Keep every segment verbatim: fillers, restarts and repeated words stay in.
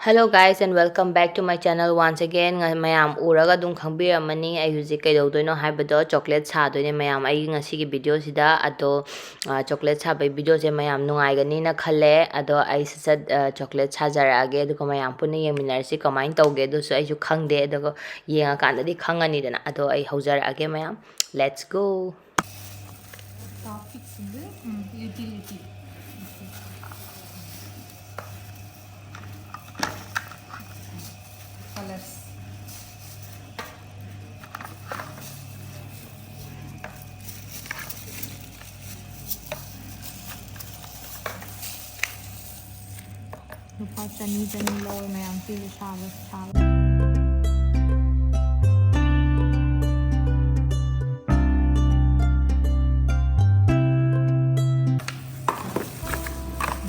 Hello guys and welcome back to my channel once again. ꯃꯌꯥꯝ ꯎꯔꯒ ꯑꯗꯨꯝ ꯈꯪꯕꯤꯔꯝꯃꯅꯤ ꯑꯩ ꯍꯧꯖꯤꯛ ꯀꯩꯗꯧꯗꯣꯏꯅꯣ ꯍꯥꯏꯕꯗꯣ꯫ ꯆꯣꯀ꯭ꯂꯦꯠ ꯁꯥꯗꯣꯏꯅꯦ ꯃꯌꯥꯝ ꯑꯩꯒꯤ ꯉꯁꯤꯒꯤ ꯚꯤꯗꯤꯑꯣꯁꯤꯗ꯫ ꯑꯗꯣ ꯆꯣꯀ꯭ꯂꯦꯠ ꯁꯥꯕꯒꯤ ꯚꯤꯗꯤꯑꯣꯁꯦ ꯃꯌꯥꯝ ꯅꯨꯡꯉꯥꯏꯒꯅꯤꯅ ꯈꯜꯂꯦ꯫ ꯑꯗꯣ ꯑꯩ ꯁꯠ ꯁꯠ ꯆꯣꯀ꯭ꯂꯦꯠ ꯁꯥꯖꯔꯛꯑꯒꯦ, ꯑꯗꯨꯒ ꯃꯌꯥꯝ ꯄꯨꯟꯅ ꯌꯦꯡꯃꯤꯟꯅꯔꯁꯤ ꯀꯃꯥꯏꯅ ꯇꯧꯒꯦ꯫ ꯑꯗꯨꯁꯨ ꯑꯩꯁꯨ ꯈꯪꯗꯦ, ꯑꯗꯨꯒ ꯌꯦꯡꯉꯀꯥꯟꯗꯗꯤ ꯈꯪꯉꯅꯤꯗꯅ꯫ ꯑꯗꯣ ꯑꯩ ꯍꯧꯖꯔꯛꯑꯒꯦ ꯃꯌꯥꯝ, let's go. ꯂꯨꯄꯥ ꯆꯅꯤ ꯆꯅꯤ ꯂꯧꯋꯦ ꯃꯌꯥꯝ ꯁꯤꯁꯨ ꯁꯥꯕ ꯁꯥꯕ꯫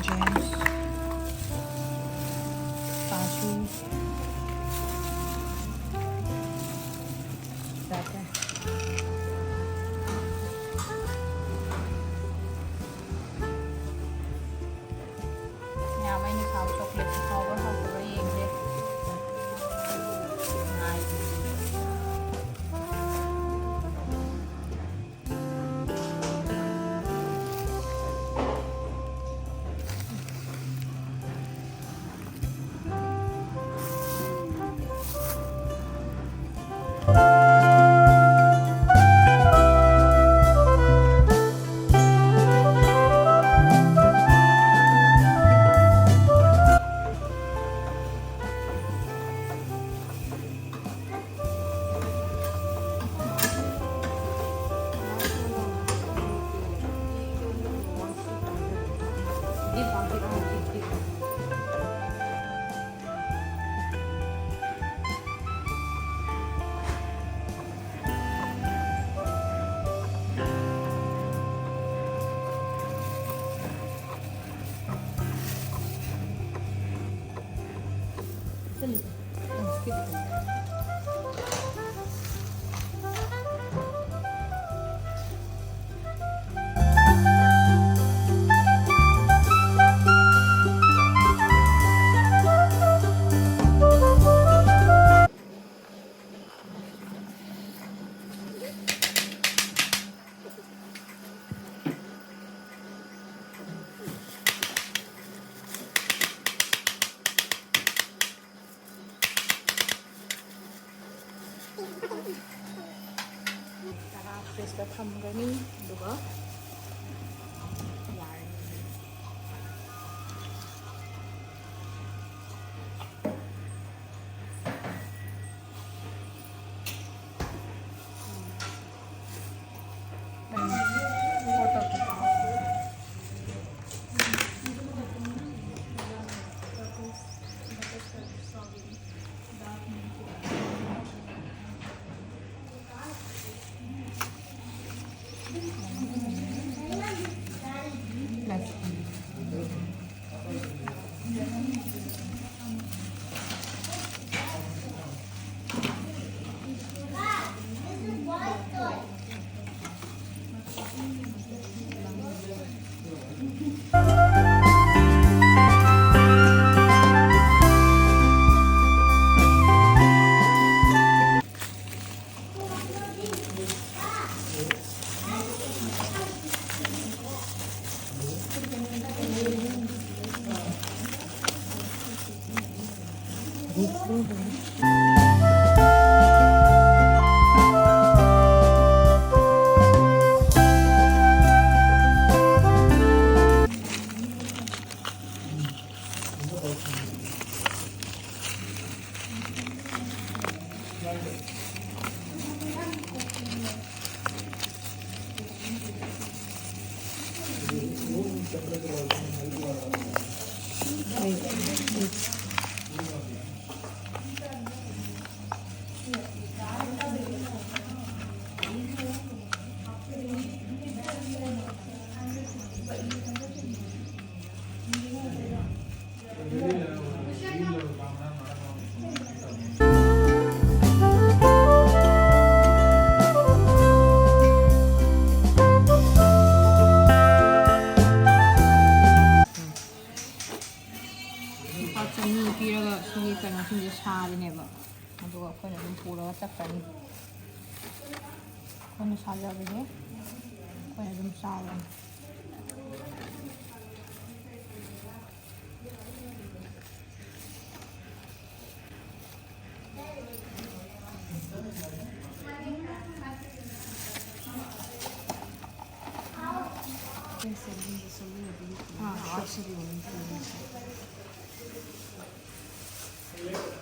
Gems. Cashew. Butter. ꯃꯌꯥꯝ ꯑꯩꯅ ꯁꯥꯕ ꯆꯣꯀ꯭ꯂꯦꯠꯁꯤ ꯍꯥꯎꯕ꯭ꯔꯥ ꯍꯥꯎꯇꯕ꯭ꯔꯥ ꯌꯦꯡꯁꯦ꯫ ꯉꯥꯏ꯫ ꯐ꯭ꯔꯤꯖꯇ ꯊꯝꯒꯅꯤ, ꯑꯗꯨꯒ ꯌꯥꯔꯅꯤ꯫ ꯂꯨꯄꯥ ꯆꯅꯤ ꯄꯤꯔꯒ ꯁꯤꯒꯤ ꯀꯩꯅꯣꯁꯤꯡꯁꯦ ꯁꯥꯔꯤꯅꯦꯕ, ꯑꯗꯨꯒ ꯑꯩꯈꯣꯏꯅ ꯑꯗꯨꯝ ꯄꯨꯔꯒ ꯆꯠꯈ꯭ꯔꯅꯤ꯫ ꯑꯩꯈꯣꯏꯅ ꯁꯥꯖꯕꯁꯦ ꯑꯩꯈꯣꯏꯅ ꯑꯗꯨꯝ ꯆꯥꯔꯅꯤ꯫ Ese lindo, ese lindo, bonito. Ah, sí. Yo sería bonito, bonito.